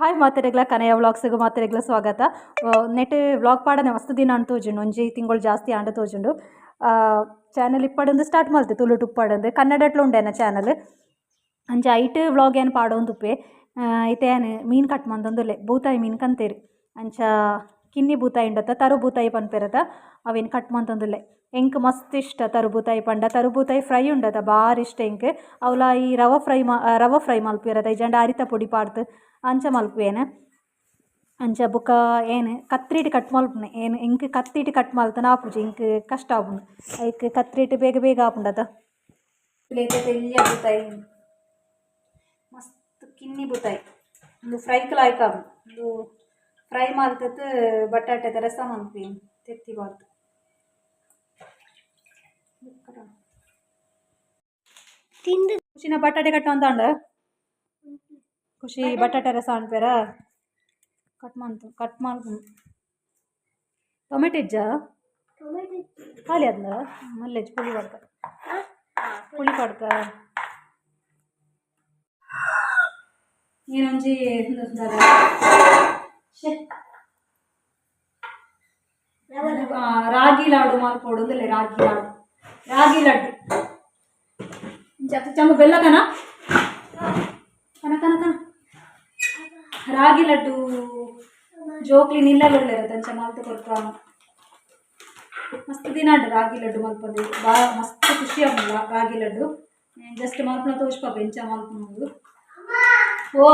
Hi ಮಾತೆರೆಗ್ಲ ಕನಯ ವ್ಲಾಗ್ಸ್ಗ್ ಮಾತೆರೆಗ್ಲ ಸ್ವಾಗತ. ನೆಟ್ vlog ಪಾಡನೆ ಮಸ್ತ್ ದಿನ ಅಂಡ್ ತೋಜುಂಡು, ಒಂಜಿ ತಿಂಗಳು ಜಾಸ್ತಿ ಆಂಡ ತೋಜುಂಡು. ಚಾನಲ್ ಇಪ್ಪಡಂದು ಸ್ಟಾರ್ಟ್ ಮಲ್ತೆ ತುಳುಟು ಉಪ್ಪಡಂದು ಕನ್ನಡಟ್ಲ ಉಂಡೇನ ಚಾನಲ್. ಅಂಚ ಐಟ್ ವ್ಲಾಗ್ ಏನು ಪಾಡೊಂದುಪ್ಪೆ. ಇತ್ತೆ ಏನು ಮೀನು ಕಟ್ ಮಂತೊಂದುಲ್ಲೆ, ಬೂತಾಯಿ ಮೀನು ಕಂತೇರು. ಅಂಚ ಕಿನ್ನಿ ಬೂತಾಯಿ ಉಂಡತ್ತ ತರು ಬೂತಾಯಿ ಪನ್ಪೆರತ ಅವೇನು ಕಟ್ ಮಂತೊಂದುಲ್ಲೆ. ಎಂಕ್ ಮಸ್ತ್ ಇಷ್ಟ ತರುಬೂತಾಯಿ ಪಂಡ, ತರುಬೂತಾಯಿ ಫ್ರೈ ಉಂಡತ ಬಾರಿ ಇಷ್ಟ ಎಂಕ್. ಅವ್ಲ ಈ ರವ ಫ್ರೈ ರವ ಫ್ರೈ ಮಲ್ಪುವೆರತ ಇಜ್ಜಾಂಡ ಅರಿತ ಪೊಡಿ ಪಾಡ್ದು ಅಂಚ ಮಲ್ಪುವೇನು. ಅಂಚ ಬೊಕ ಏನು ಕತ್ರಿಟ್ ಕಟ್ ಮಲ್ಪುನೆ ಏನು ಎಂಕ್ ಕತ್ತಿಟ್ ಕಟ್ ಮಲ್ತನ ಆಪುಜಿ, ಎಂಕ್ ಕಷ್ಟ ಆಪುಂಡು. ಐಕ್ ಕತ್ರಿಟ್ ಬೇಗ ಬೇಗ ಆಪುಂಡತ. ಎಲ್ಯ ಬೂತಾಯಿ ಮಸ್ತ್ ಕಿನ್ನಿ ಬೂತಾಯಿ, ಉಂದು ಫ್ರೈಕ್ ಲಾಯ್ಕ್ ಆಪುಂಡು. ಉಂದು ಫ್ರೈ ಮಲ್ತದ್ ಬಟಾಟೆದ ರಸ ಮಲ್ಪುವೇನು ತೆತ್ತಿ ಪಾಡ್ದ್. ತಿಂದು ಖುಷಿನ ಬಟಾಟೆ ಕಟ್ ಮಂತಾಂಡ, ಖುಷಿ ಬಟಾಟೆ ರಸ ಅನ್ಪೇರ ಕಟ್ ಮಂತು ಕಟ್ ಮಲ್ಪುನು. ಟೊಮೆಟೊ ಇಜ್ಜಾ? ಟೊಮೆಟೊ ಖಾಲಿ ಆದ್ನ ಮಲ್ಲೆಜ್ ಪುಳಿ ಪಡ್ಕ, ಪುಳಿ ಪಡ್ಕ. ನೀನೊಂಜಿ ರಾಗಿ ಲಾಡು ಮಲ್ಪೊಡು ಅಂದಲೇ, ರಾಗಿ ಲಾಡು, ರಾಗಿ ಲಡ್ಡು. ಚಮ್ಮ ಬೆಲ್ಲ ಕನ ಕನ ಕನ ಕನ ರಾಗಿ ಲಡ್ಡು ಜೋಕ್ಲಿ ನಿಲ್ಲಲುಲ್ಲೆರ್ ಅಂಚ ಮಲ್ತ್ ಕೊರ್ಪ. ಮಸ್ತ್ ದಿನ ಆಂಡ್ ರಾಗಿ ಲಡ್ಡು ಮಲ್ಪಂದೆ, ಬಾ ಮಸ್ತ್ ಖುಷಿ ಆಪುಂಡು ರಾಗಿ ಲಡ್ಡು. ಜಸ್ಟ್ ಮಲ್ಪುನ ತೋಜ್ಪಾಪ ಎಂಚ ಮಲ್ಪುನಂದು. ಓ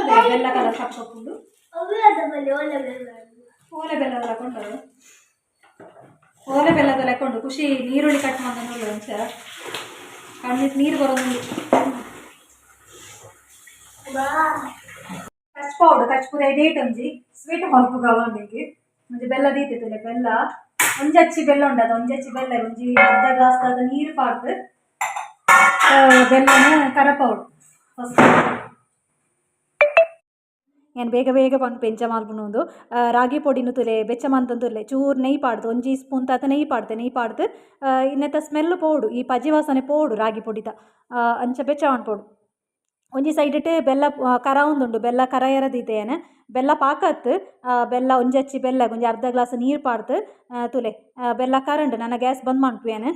ಅದೇ ಬೆಲ್ಲ ಕಲರ್ ಕಪ್ಪುಂಡು, ಓಲೆ ಬೆಲ್ಲದ ಲೆಕ್ಕೊಂಡು, ಓಲೆ ಬೆಲ್ಲದ ಲೆಕ್ಕೊಂಡು. ಖುಷಿ ನೀರುಳ್ಳಿ ಕಟ್ ಮಂತೊಂದುಲ್ಲೆ, ಅಂಚ ಕಣ್ಣಿಟ್ ನೀರು ಬರೋದುಂಡು. ಕಚ್ಪೌಡು ಕಚ್ಪುದ ಡೇಟ್ ಒಂಜಿ ಸ್ವೀಟ್ ಮಲ್ಪುಗ ಒಂದಿಗೆ ಒಂಜಿ ಬೆಲ್ಲ ದೀತಿತ್ತುಲೆ. ಬೆಲ್ಲ ಒಂಜಚ್ಚಿ ಬೆಲ್ಲ ಉಂಡದ, ಒಂಜಚ್ಚಿ ಬೆಲ್ಲ ಒಂಜಿ ಅರ್ಧ ಗ್ಲಾಸ್ ದಾದ ನೀರು ಪಾಡ್ದು ಬೆಲ್ಲನ ಕರಪೌಡು ಫಸ್ಟ್. ಏನು ಬೇಗ ಬೇಗ ಪನ್ಪೆ ಎಂಚ ಮಲ್ಪುನು. ರಾಗಿ ಪೊಡಿನು ತುಲೆ ಬೆಚ್ಚ ಮಂತೊಂದುಲ್ಲೆ, ಚೂರು ನೆಯ್ಯಿ ಪಾಡ್ದು ಒಂಜಿ ಸ್ಪೂನ್ ತಾತ ನೆಯ್ಯಿ ಪಾಡ್ದೆ. ನೆಯ್ಯಿ ಪಾಡ್ದು ಇನ್ನೆತ್ತ ಸ್ಮೆಲ್ ಪೋಡು, ಈ ಪಜಿ ವಾಸನೆ ಪೋಡು ರಾಗಿ ಪೊಡಿತ, ಅಂಚ ಬೆಚ್ಚ ಮನ್ಪೊಡು. ಒಂಜಿ ಸೈಡಿಟ್ ಬೆಲ್ಲ ಕರಾವೊಂದುಂಡು, ಬೆಲ್ಲ ಕರಾಯರ ದೀತೆಯೇನೆ. ಬೆಲ್ಲ ಪಾಕತ್ ಬೆಲ್ಲ ಒಂಜಚ್ಚಿ ಬೆಲ್ಲ ಒಂಜಿ ಅರ್ಧ ಗ್ಲಾಸ್ ನೀರು ಪಾಡ್ದು ತುಲೆ ಬೆಲ್ಲ ಕರಂಡು ನನ್ನ ಗ್ಯಾಸ್ ಬಂದ್ ಮನ್ಪುವೇನೆ.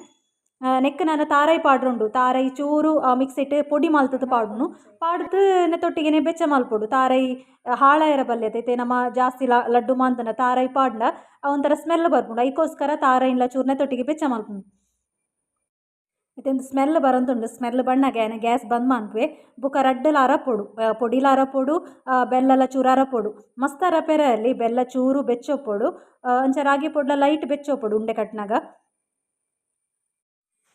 ನೆಕ್ ನಾನು ತಾರೈ ಪಾಡ್ರುಂಡು, ತಾರೈ ಚೂರು ಮಿಕ್ಸಿಟ್ ಪೊಡಿ ಮಲ್ತುದು ಪಾಡುನು, ಪಾಡ್ದು ನೆತ್ತೊಟ್ಟಿಗೆನೆ ಬೆಚ್ಚ ಮಲ್ಪೊಡು. ತಾರೈ ಹಾಳಾಯರ ಬಲ್ಯತೆ ಇತ್ತೆ ನಮ ಜಾಸ್ತಿ ಲಡ್ಡು ಮಾಂತನ ತಾರೈ ಪಾಡ್ಂಡ ಒಂಥರ ಸ್ಮೆಲ್ ಬರ್ಪುಂಡು, ಐಕೋಸ್ಕರ ತಾರೈನ್ಲ ಚೂರು ನೆತ್ತೊಟ್ಟಿಗೆ ಬೆಚ್ಚ ಮಲ್ಪುನು. ಇತ್ತೆ ಸ್ಮೆಲ್ ಬರೋಂತುಂಡು, ಸ್ಮೆಲ್ ಬಣ್ಣಗ ಗ್ಯಾಸ್ ಬಂದ್ ಮನ್ಪುವೆ. ಬೊಕ ರಡ್ಡಲ ಅರಪೊಡು, ಪೊಡಿಲ ಅರಪೊಡು, ಬೆಲ್ಲಲ ಚೂರು ಅರಪೊಡು. ಮಸ್ತ್ ಅರಪೆರೆ ಅಲ್ಲಿ ಬೆಲ್ಲ ಚೂರು ಬೆಚ್ಚೊಪ್ಪೊಡು. ಅಂಚ ರಾಗಿ ಪೊಡ್ಲ ಲೈಟ್ ಬೆಚ್ಚೊಪ್ಪೊಡು ಉಂಡೆ ಕಟ್ನಾಗ.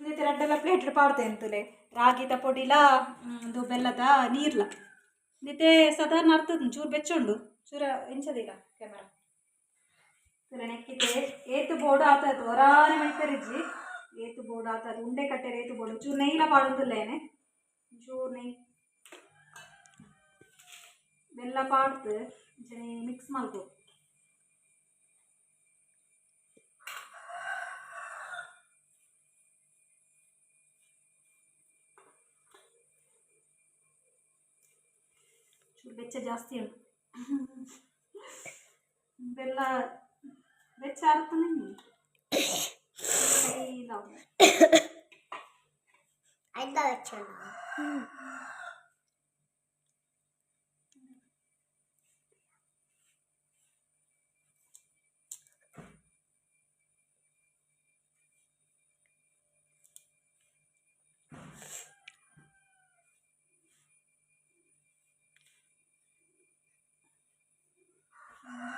ಇತ್ತೆ ರಡ್ಡಲ ಪ್ಲೇಟ್ ಪಾಡ್ತೇನೆ ತುಲೆ, ರಾಗಿದ ಪೊಡಿಲ ಉಂದು ಬೆಲ್ಲದ ನೀರ್ಲ. ಇತ್ತೆ ಸಾಧಾರಣ ಅರ್ತದ ಚೂರು ಬೆಚ್ಚುಂಡು, ಚೂರ ಎಂಚದಿಲ್ಲ ಕ್ಯಾಮರಾ ತುಲೆ ನೆಕ್ಕಿತೆ ಏತು ಬೋಡು ಆತದು ಒರಾನೆ ಮೈಪೆರಿಜ್ಜಿ. ಏತು ಬೋಡು ಆತದು ಉಂಡೆ ಕಟ್ಟೆರೆ ಏತು ಬೋಡು. ಚೂರು ನೆಯ್ಯಿಲ ಪಾಡೊಂದುಲ್ಲೇನೆ, ಚೂರು ನೆಯ್ಯಿ ಬೆಲ್ಲ ಪಾಡ್ದು ಅಂಚನೆ ಮಿಕ್ಸ್ ಮಲ್ಪು. ಚೂರು ಬೆಚ್ಚ ಜಾಸ್ತಿ ಉಂಟು, ಬೆಲ್ಲ ಬೆಚ್ಚ ಆರ್ತನೆ. ಆಯ್ತಾ ಚೆನ್ನ.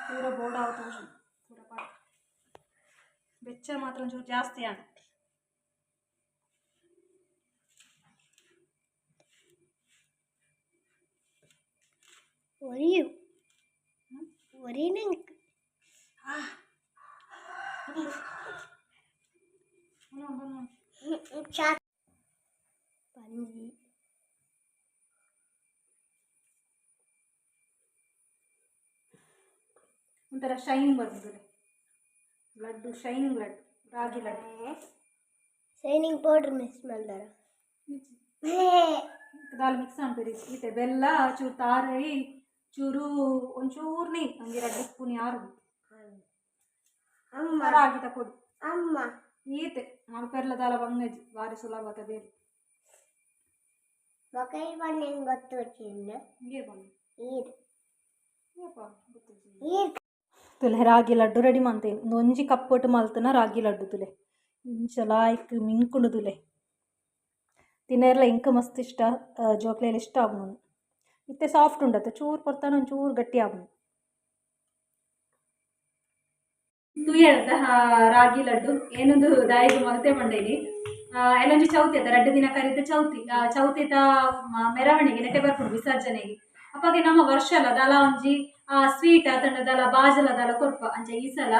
ಪೂರ ಬೋರ್ಡ್ ಆವತ್ತು ಪೂರ ಪಾಡ್ ಬೆಚ್ಚ ಮಾತ್ರ ಒಂಚೂರು ಜಾಸ್ತಿ ಆಂಡ್. ಒರಿಯು ಒರಿನಂಕ್ ಪಂಜಿ ಒಂಥರ ಶೈನಿಂಗ್ ಬರ್ತದೆ laddu, shining laddu, ragi laddu. Shining powder mix ಮಾಡ್ದಾರ. ದಾಲ ಮಿಕ್ಸ್ ಅನ್ಪೇರಿ. ಈತೆ ಬೆಲ್ಲ, ಚೂರು ತಾರೈ, ಚೂರು ಒಂಚೂರು ನೆಯ್, ಒಂಜಿ 2 ಸ್ಪೂನ್ ಯಾರು. ಅಮ್ಮ. ರಾಗಿದ ಪೊಡಿ. ಅಮ್ಮ. ಈತೆ ಮಲ್ಪೆರ್ಲ ದಾಲ ಬಂಗಜಿ, ಬಾರಿ ಸುಲಭದ ಬೇರೆ. ಮೊಕೈ ಬಣ್ಣ ಗೊತ್ತು ಚಿನ್ನ. ಹಿಂಗೆ ಬಂದು. ಈರ್ ಈರ್. ತುಲೆ, ರಾಗಿ ಲಡ್ಡು ರೆಡಿ ಮಂತೇನು. ಒಂದು ಒಂಜಿ ಕಪ್ಪೊಟ್ಟು ಮಲ್ತನ ರಾಗಿ ಲಡ್ಡು. ತುಲೆ, ಇಂಚ ಲಾಯ್ಕ್ ಮಿಂಕುಂಡು. ತುಲೆ, ತಿನ್ನೆರ್ಲ ಇಂಕ ಮಸ್ತ್ ಇಷ್ಟ, ಜೋಕ್ಲೆಲ್ ಇಷ್ಟ ಆಪುಂಡು. ಇತ್ತೆ ಸಾಫ್ಟ್ ಉಂಡತ್ತೆ, ಚೂರು ಪೊರ್ತಾನ ಒಂಚೂರು ಗಟ್ಟಿ ಆಪುಂಡು. ತೂಯಳ್ದ ರಾಗಿ ಲಡ್ಡು ಏನೊಂದು ದಾಯಿಗ್ ಮಲ್ತೆ ಪಂಡೇನಿ. ಎಲ್ಲೊಂಜಿ ಚೌತಿ ಅತ್ತ, 2 ದಿನ ಕರಿತ ಚೌತಿ. ಚೌತಿತ ಮೆರವಣಿಗೆ ನೆಟೆ ಬರ್ಪುಂಡು ವಿಸರ್ಜನೆಗೆ. ಅಪ್ಪಗೆ ನಮ್ಮ ವರ್ಷ ಅಲ್ಲ ದಾಲ ಒಂಜಿ ಸ್ವೀಟ್ ಆತಂಡ ದಾಲ ಬಾಜಲ ದಾಲ ಕೊರ್ಪ. ಅಂಚ ಈ ಸಲ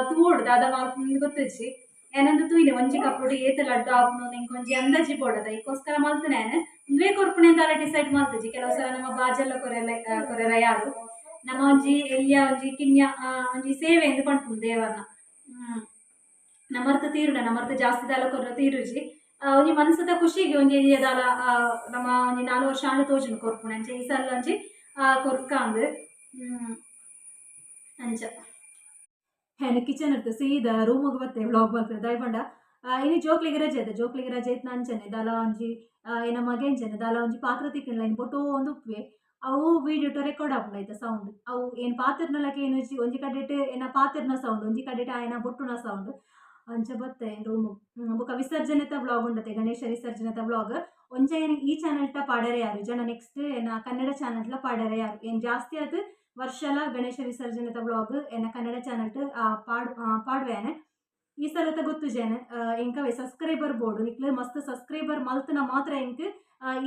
ತೂವೊಡು ದಾದ ಮಲ್ಪುಂಡು ಗೊತ್ತಿಜ್ಜಿ. ಏನಂದು ತೂಯಿನೆ, ಒಂಜಿ ಕಪ್ಪುಡು ಏತ್ ಲಡ್ಡು ಆಪುಂಡು ಎಂಕ್ ಒಂಜಿ ಅಂದಾಜಿ ಬೋಡದ, ಐಕೋಸ್ಕರ ಮಲ್ತನೆ. ಉಂದುವೇ ಕೊರ್ಪುಣೆ ದಾಲ ಡಿಸೈಡ್ ಮಲ್ತುಜಿ. ಕೆಲವು ಸಲ ನಮ್ಮ ಬಾಜಲ ಕೊರೆಲ್ಲ ಕೊರೆರ ಯಾರು. ನಮ್ಮ ಒಂಜಿ ಎಲ್ಯ ಒಂಜಿ ಕಿನ್ಯ ಒಂಜಿ ಸೇವೆ ಎಂದು ಪನ್ಪುಂಡು ದೇವರ್ನ. ನಮರ್ತ ತೀರುನ ನಮರ್ತ ಜಾಸ್ತಿ ದಾಲ ಕೊರ್ರ ತೀರುಜಿ. ಒಂಜಿ ಮನಸ್ಸದ ಖುಷಿಗೆ ಒಂಜಿ ಎಲ್ಯ ದಾಲ ನಮ್ಮ ಒಂಜಿ 4 ವರ್ಷ ಆಂಡ ತೋಜುಂಡು ಕೊರ್ಪುಣೆ. ಅಂಚ ಈ ಸಲ ಒಂಜಿ ಕೊರ್ಕಾಂದ್. ಅಂಚ ಹೆನ್ ಕಿಚನ್ ಇರ್ತ ಸೀದಾ ರೂಮಿಗೆ ಬತ್ತೆ ವ್ಲಾಗ್ ಮಲ್ಪೆರೆ. ದಾಯೆ ಪಂಡ ಇನಿ ಜೋಕ್ಲಿಗೆ ರಜೆ ಅದ. ಜೋಕ್ಲಿಗೆ ರಜೆ ಇತ್ನ ಅಂಚನೆ ದಾಲ ಒಂಜಿ ಎನ್ನ ಮಗೆ ಅಂಚನೆ ದಾಲ ಒಂಜಿ ಪಾತ್ರ ತಿಕ್ಕಂಡ್ಲ ಇನ್ ಬೊಟೋ ಒಂದು ಉಪ್ಪುವೆ. ಅವು ವೀಡಿಯೋಟ ರೆಕಾರ್ಡ್ ಆಪುಂಡು ಐತ ಸೌಂಡ್. ಅವು ಏನ್ ಪಾತೆರ್ನಲಕ ಏನು, ಒಂಜಿ ಕಡೆಟ್ ಏನ ಪಾತೆರ್ನ ಸೌಂಡ್, ಒಂಜಿ ಕಡೆಟ್ ಆಯನ ಬೊಟ್ಟುನ ಸೌಂಡ್. ಅಂಚ ಬತ್ತೆ ರೂಮು. ಬೊಕ ವಿಸರ್ಜನೆತ ವ್ಲಾಗ್ ಉಂಡತೆ, ಗಣೇಶ ವಿಸರ್ಜನೆತ ವ್ಲಾಗ್. ಒಂಜೆ ಏನ್ ಈ ಚಾನೆಲ್ಟ ಪಾಡರೆ ಯಾರು ಜನ, ನೆಕ್ಸ್ಟ್ ಏನ ಕನ್ನಡ ಚಾನೆಲ್ಟ್ಲ ಪಾಡರೆ ಯಾರು. ಏನ್ ಜಾಸ್ತಿ ಆತ್ ವರ್ಷಲ ಗಣೇಶ ವಿಸರ್ಜನೆತ ವ್ಲಾಗ್ ಏನ ಕನ್ನಡ ಚಾನೆಲ್ಟ್ ಪಾಡುವೇನೆ. ಈ ಸಲತ ಗೊತ್ತು ಜನ ಎಂಕವೇ ಸಬ್ಸ್ಕ್ರೈಬರ್ ಬೋರ್ಡು. ನಿಕ್ಲು ಮಸ್ತ್ ಸಬ್ಸ್ಕ್ರೈಬರ್ ಮಲ್ತನ ಮಾತ್ರ ಎಂಕ್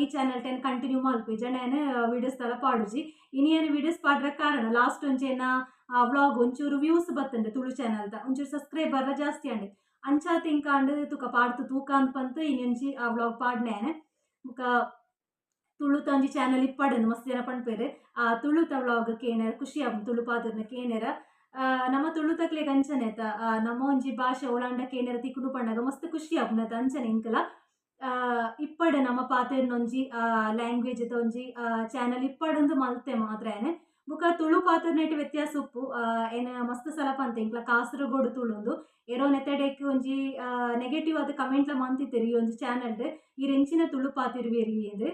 ಈ ಚಾನೆಲ್ ಟೆನ್ ಕಂಟಿನ್ಯೂ ಮಲ್ಪಿ ಜನ ಏನ ವೀಡಿಯೋಸ್ ದಾಲ ಪಾಡುಜಿ. ಇನಿ ಏನು ವೀಡಿಯೋಸ್ ಪಾಡ್ರ ಕಾರಣ ಲಾಸ್ಟ್ ಒಂಜಿ ಏನ ವ್ಲಾಗ್ ಒಂಚೂರು ವ್ಯೂಸ್ ಬತ್ತುಂಡು ತುಳು ಚಾನೆಲ್ದ, ಒಂಚೂರು ಸಬ್ಸ್ಕ್ರೈಬರ್ಲ ಜಾಸ್ತಿ ಅಂಡ್. ಅಂಚಾತ್ ಇಂಕಾಂಡ್ ತುಕ ಪಾಡ್ತು ತೂಕ ಅಂದ್ ಪಂತ್ ಇನಿ ಒಂಜಿ ಆ ವ್ಲಾಗ್ ಪಾಡ್ನೇನೆ. ಬುಕ ತುಳುತ ಒಂಜಿ ಚಾನೆಲ್ ಇಪ್ಪಡಂದು ಮಸ್ತ್ ಜನ ಪನ್ಪೆರ್. ಆ ತುಳುತ ವ್ಲಾಗ್ ಕೇಣೆರ್ ಖುಷಿ ಆಪುಂಡು, ತುಳು ಪಾತೆರ್ನ ಕೇಣೆರ. ನಮ್ಮ ತುಳುತಕ್ಲೆಗ್ ಅಂಚನೆ ಅತ, ನಮ್ಮ ಒಂಜಿ ಭಾಷೆ ಓಲಾಂಡ ಕೇಣೆರ ತಿಕ್ಕುಂಡು ಪನ್ನಗ ಮಸ್ತ್ ಖುಷಿ ಆಪುಂಡು ಅತ. ಅಂಚನೆ ಇಂಕಲ ಇಪ್ಪಡೆ ನಮ್ಮ ಪಾತೆರ್ನೊಂಜಿ ಲ್ಯಾಂಗ್ವೇಜ್ ಒಂಜಿ ಚಾನೆಲ್ ಇಪ್ಪಡಂದು ಮಲ್ತೆ ಮಾತ್ರ ಏನೆ. ಬುಕ ತುಳು ಪಾತೆರ್ನೆಟ್ ವ್ಯತ್ಯಾಸ ಉಪ್ಪು. ಏನ ಮಸ್ತ್ ಸಲ ಪಂತೆ, ಇಂಕ್ಲ ಕಾಸರಗೋಡು ತುಳುಂದು ಏರೋ ನೆತ್ತಡೆಕ್ ಒಂಜಿ ನೆಗೆಟಿವ್ ಆದ್ ಕಮೆಂಟ್ಲ ಮಂತಿತ್ತೆರ್ ಈ ಒಂಜಿ ಚಾನೆಲ್ಡ್, ಈರ್ ಎಂಚಿನ ತುಳು ಪಾತೆರುವೆರ್ ಇಂದ್.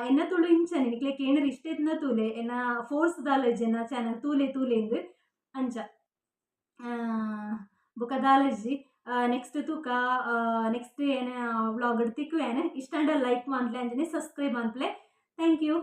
ಎನ್ನ ತುಳು ಇಂಚನೆ, ನಿಕ್ಲೆ ಕೇಣೆರ್ ಇಷ್ಟ ಇತ್ತ್ಂಡ ತೂಲೆ, ಎನ್ನ ಫೋರ್ಸ್ ದಾಲಜ್ ಎನ್ನ ಚಾನೆಲ್ ತೂಲೆ ತೂಲೆ ಇಂದ್. ಅಂಚ ಬೊಕ ದಾಲಜಿ. ನೆಕ್ಸ್ಟ್ ತೂಕ, ನೆಕ್ಸ್ಟ್ ಏನ ವ್ಲಾಗ್ ತಿಕ್ಕುವೇನೆ. ಇಷ್ಟ ಆಂಡ ಲೈಕ್ ಮನ್ಪುಲೆ, ಅಂಚನೆ ಸಬ್ಸ್ಕ್ರೈಬ್ ಮನ್ಪುಲೆ. Thank you.